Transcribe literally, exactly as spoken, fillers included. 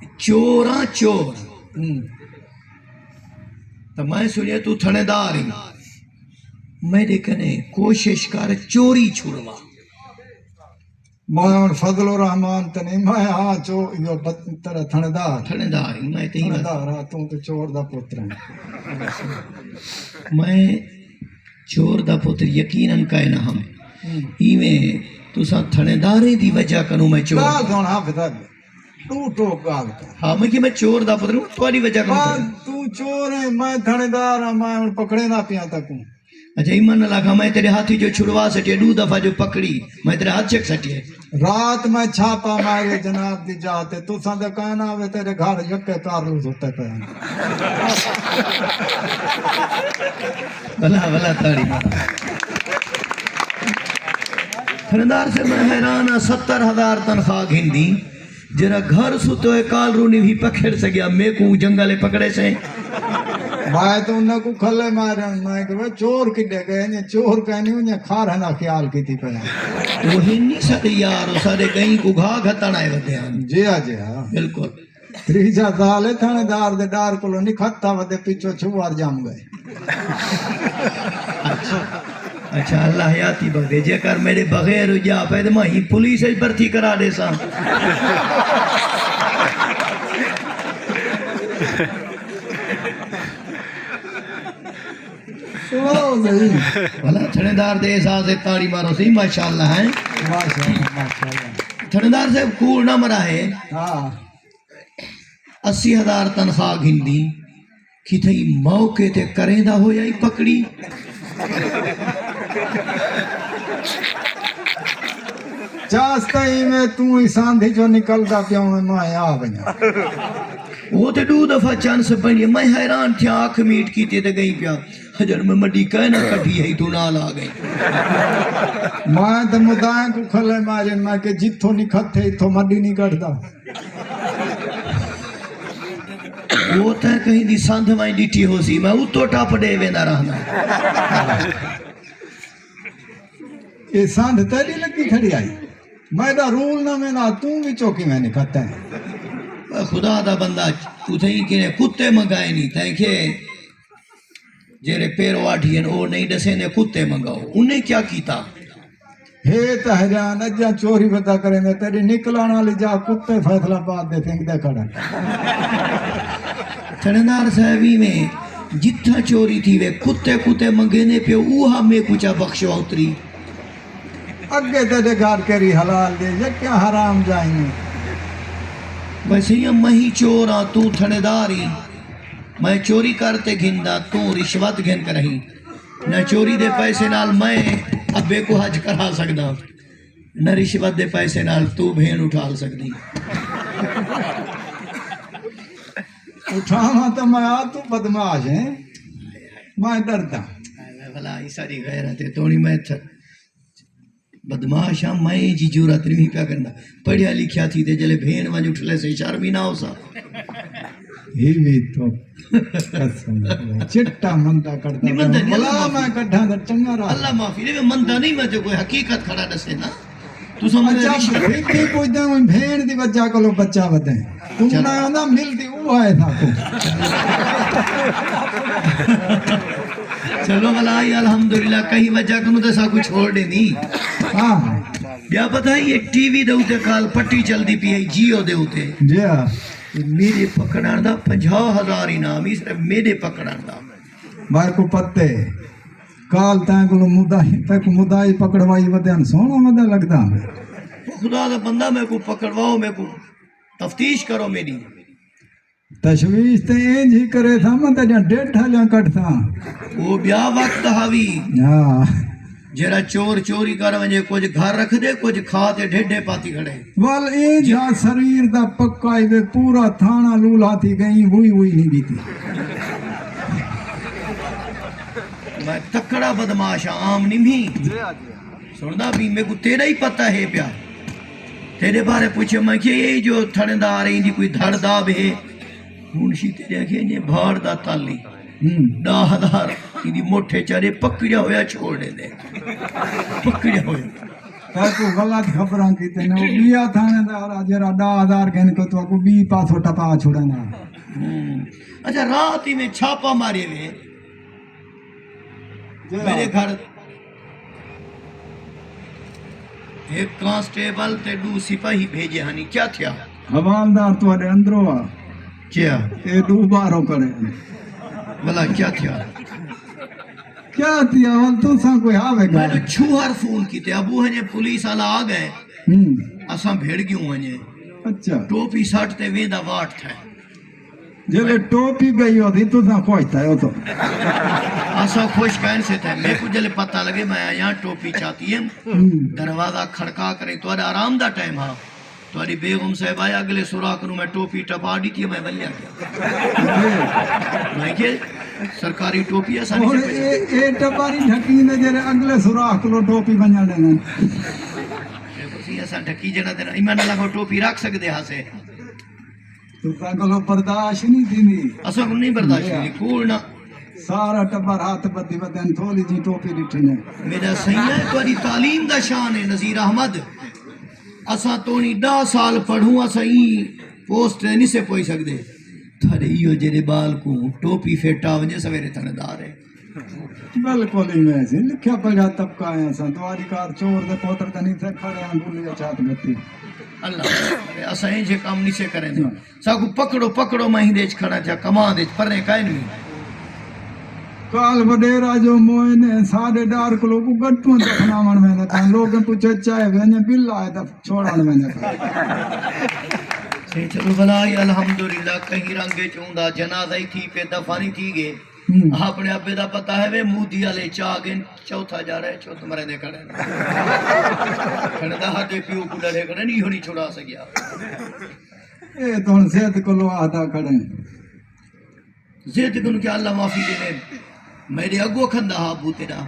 چور آں چور۔ ہوں۔ تاں میں سنیا توں تھݨے دار ہیں، میݙے کنے کوشش کر چوری چھڑوا۔ میں ہݨ فضل الرحمان تے نہیں، میں ہاں چو، ایہو بت-، تیݙا تھݨے دار۔ تھݨے دار ہیں، میں تئیں تھݨے دار ہاں، توں تے چور دا پتر ہیں۔ میں چور دا پتر یقیناً کائے نہ ہم۔ ہوں۔ ایویں تساں تھݨے داریں دی وجہ کنوں میں چور ڳالھ سݨ حافظ صاحب، ݙو ٹوک ڳالھ کر۔ ہاں، میں کہ میں چور دا پتر ہوں، تہاݙی وجہ کنوں بس پتر۔ توں چور ہیں، میں تھݨے دار ہاں، میں ہݨ پکڑیندا پیاں تیکوں۔ اچھا، ایمان نال آکھاں، میں تیݙے ہتھ جو چھڑوا سٹیا، ݙو دفعہ جو پکڑی، میں تیݙے ہتھ چک سٹیا۔ رات میں چھاپا مارے جناب دی جاہ تے، تساں دے کائنا ہوے، تیݙے گھر یکے کارلو ستے پئے ہن۔ بھلا، بھلا تاڑی مار۔ تھݨیدار صاحب، میں حیران ہاں، ستر ہزار تنخواہ گھندی، جیڑھا گھر ستے ہوئے کالرو نہیں وی پکڑ سڳیا، میکوں جنگل اچ پکڑیسیں۔ میں تو انہاں کوں کھلے مارن، میں کہ، "وے چور کݙے ڳئے نے؟ چور کائنی، انہیں کھارن دا خیال کیتی پئے ہیں۔" او ہن نہیں ساݙے یار، او ساݙے ڳئیں کوں گھا گھتݨ آئے ودے ہن۔ جی ہا، جی ہا۔ بالکل۔ تریجھا ذال ہے تھاݨیدار دے ݙار کولوں نکھت تھا ودے، پچھوں چھوار ڄم ڳئے۔ اچھا، اچھا، اللہ حیاتی بخشے۔ جیکر میݙے بغیر ہو ڄا پئے تے میں ہی پولیس اچ بھرتی کرا ݙیساں۔ سناؤ صحیح۔ بھلا تھݨیدار دے احساس تے تاڑی مارو صحیح، ماشاءاللہ ہیں۔ ماشاءاللہ، ماشاءاللہ۔ تھݨیدار صاحب کوڑ نہ مرائے۔ ہاں۔ اسی ہزار تنخواہ گھندی، کتھئی موقع تے کریندا ہویا ہی پکڑی۔ چاس تئیں میں توں ہی ساندھی جو نکلدا پیا میں، میں آ ونڄاں۔ او تے ݙو دفعہ چانس بݨی، میں حیران تھیا، اکھ میٹ کیتی تے ڳئی پیا۔ حجر میں مڈی کائے نہ کڈھی ہے، توں نال آ ڳئی۔ میں تے مدائیں کوں کھلے مارن، میں کہ جتھوں نکھت ہے، اتھوں مڈی نہیں کڈھدا۔ او تیں کہیں دی سندھ وائیں ݙٹھی ہوسی، میں اتوں ٹپ ݙے ویندا رہنا۔ اے سندھ تیݙی لڳی کھڑی ہئی، میݙا رول نہ ویندا، توں وچوں کیویں نکھتیں؟ اے خدا دا بندہ، اتھیں کنے کتے منگائے نہیں، تیں کہ جیڑھے پیرو آٹھی ہن، او نہیں ݙسیندے، کتے منگاؤ۔ انہیں کیا کیتا؟ ہے تاں حیران، اڄاں چوری ودا کریندے، تیݙی نکلݨ والی جا کتے فیصل آباد دے پھنگدے کھڑن۔ تھݨیدار صاحب، ایویں جتھاں چوری تھیوے، کتے کتے منگیندے پیو، اوہا میکوں چا بخشو اتری۔ اڳے تیݙے گھر کیڑھی حلال دے، یکیاں حرام جائیں۔ ویسے میں ہی چور ہاں، توں تھݨیدار ہیں۔ میں چوری کر تے گھندا، توں رشوت گھن کر ہی۔ نہ چوری دے پیسے نال میں ابے کوں حج کرا سڳدا، نہ رشوت دے پیسے نال توں بھیݨ اٹھال سڳدی۔ اٹھاواں تاں میں آ، توں بدمعاش ہیں، میں ݙرداں۔ بھلا اے ساݙی غیرت ہے، توڑی میں تھ-، بدمعاش ہاں، میں ایں جی جرات نہیں پیا کریندا۔ پڑھیا لکھیا تھی تے جلے بھیݨ ونڄ اٹھلے سے، شرم ہی نہ ہوسا۔ ہی وی تو قسم ہے۔ چٹا مندا کڈھدا نہیں، مندا نہیں، بلا اللہ میں معافی۔ کڈھاں دا چنگا راہ۔ اللہ معافی دے، مندا نہیں، میں تے کوئی حقیقت کھڑا ݙسے نا۔ تساں مجھے اچھا، رشوت پھر بھی پوچھدا ہوں، بھیݨ دی وجہ کولو بچہ ودے۔ توں چلو۔ نہ آندا، ملدی او آئے ساکوں۔ چلو بھلا، الحمدللہ، کہیں وجہ کنوں تے ساکوں چھوڑ ݙیندی۔ ہاں۔ ٻیا پتہ ہے، اے ٹی وی دے اتے کال پٹی چلدی پئی ہے، جیو دے اتے۔ جی ہاں۔ اے میݙے پکڑݨ دا پنجاہ ہزار انعام ہی، صرف میݙے پکڑݨ دا۔ میکوں پتے۔ کال تیں کولوں مدائی، تیکوں مدائی پکڑوائی ودے ہن، سوہݨا ودا لڳدا۔ او خدا دا بندہ، میکوں پکڑواؤ، میکوں تفتیش کرو میݙی۔ تشویش تے اینج ہی کریساں، میں تیݙیاں ڈیڈھ ہالیاں کڈھساں۔ او ٻیا وقت ہاوی۔ ہاں۔ جیڑھا چور چوری کر ونڄے، کجھ گھر رکھدے، کجھ کھا تے ڈھیڈھے پاتی کھڑے۔ ول اینج ہا سریر دا پکا ہی وے، پورا تھاݨا لولا تھی ڳئیں، وئی وئی نہیں ݙتی۔ میں تکڑا بدمعاش ہاں، عام نہیں بھی۔ سݨدا بھی، میکوں تیݙا ہی پتہ ہے پیا۔ تیݙے بارے پچھے، میں کہ اے جو تھݨیدار ہے، ایندی کوئی دھڑ داب ہے؟ منشی تیݙے آکھے، ایندے بھاڑ دا تل ہی۔ ہوں۔ ݙاہ ہزار ایندی مٹھ اچ، اے پکڑیا ہویا چھوڑ ݙیندے۔ پکڑیا ہویا۔ تیکوں غلط خبراں کیتے نے۔ او ٻیا تھاݨیدار آ، جیڑھا ݙاہ ہزار گھن کے تہاکوں ٻی پاسوں ٹپا چھوڑیندا۔ ہوں۔ اچھا، رات ہی میں چھاپا مارے وے جی۔ میرے گھر ہک کانسٹیبل تے ݙو سپاہی بھیجے ہنی، کیا تھیا؟ حوالدار تہاݙے اندروں آ۔ کیا؟ اے ݙو ٻاہروں کھڑے ہن۔ بھلا کیا تھیا؟ کیا تھیا؟ ہݨ تساں کوئی آوے گا۔ میں چھوہر فون کیتے، ابو ہنجے پولیس والا آ ڳئے۔ ہوں۔ اساں بھڑ ڳیوں ہنجے۔ اچھا۔ ٹوپی سٹ تے ویندا واٹ تھئے۔ جیلے ٹوپی ڳئی ہوسی، تساں خوش تھئے ہو تو۔ اساں خوش کائن سے تھئے۔ میکوں جیلے پتہ لڳے، میں آیاں ٹوپی چاتی ہے۔ ہوں۔ دروازہ کھڑکا کریں، تہاݙا آرام دا ٹائم ہا۔ تہاݙی بیگم صاحب آئے، اڳلے سوراخ نوں میں ٹوپی ٹپا ݙتی، میں ولیا ڳیا۔ میں کہ سرکاری ٹوپی اساں ہݨ نہیں اے، اے ٹپاری ڈھکی نے جیڑھے اڳلے سوراخ کولوں ٹوپی ونڄݨ ݙیندن۔ تسی اساں ڈھکی جیڑھا دینا، ایمان اللہ کو ٹوپی رکھ سڳدے ہاسے۔ تساں کولوں برداشت نہیں تھیندی۔ اساں کوں نہیں برداشت تھیندی، کوڑ نہ۔ سارا ٹبر ہتھ ٻدھی ودن، تھوڑی جی ٹوپی ݙٹھی نے۔ میݙا سئیں ہے، تہاݙی تعلیم دا شان ہے نذیر احمد۔ اساں توݨی ݙاہ سال پڑھوں، اساں ایں پوسٹ تے نہیں سے پہنچ سڳدے۔ تھاݙے ایہو جیڑھے ٻال کوں ٹوپی فٹ آ ونڄے، سویرے تھاݨیدار ہے۔ بالکل ایویں سی، لکھیا پڑھیا طبقہ ہے اساں۔ تہاݙی کار چور دے پوتر تے نہیں تھے کھڑے ہاں، گلی اچ ہتھ گھتی۔ اللہ اکبر، اساں ایجھے کم نہیں سے کریندے۔ ہاں۔ ساکوں پکڑو، پکڑو، میں ایندے اچ کھڑا تھیا، کماند اچ پریں کائے نہیں۔ کال وݙیرا جو موئے نے ساݙے ݙار کلو کوں گٹوں دفناوݨ ویندے تاں لوکیں پچھے چائے ویندے بل آئے تاں چھوڑݨ ویندے پئے۔ سئیں چلو بھلا ہی الحمدللہ کہیں رنگ اچ اوندا جنازہ ہی تھی پئے، دفن ہی تھی ڳئے۔ ہوں۔ اپݨے ابے دا پتہ ہے وے، مودی والے چا ڳئن، چوتھا جا رہے، چوتھ مریندے کھڑے۔ کھڑے دا ہاتھ دے پیو کوں لڑے کھڑے، نہیں ہونی چھڑا سڳیا۔ اے تاں ہݨ ضد کولو آہدا کھڑے۔ ضد کوں کیا اللہ معافی ݙیوے۔ میݙے اڳوں کھندا ہا ابو تیݙا۔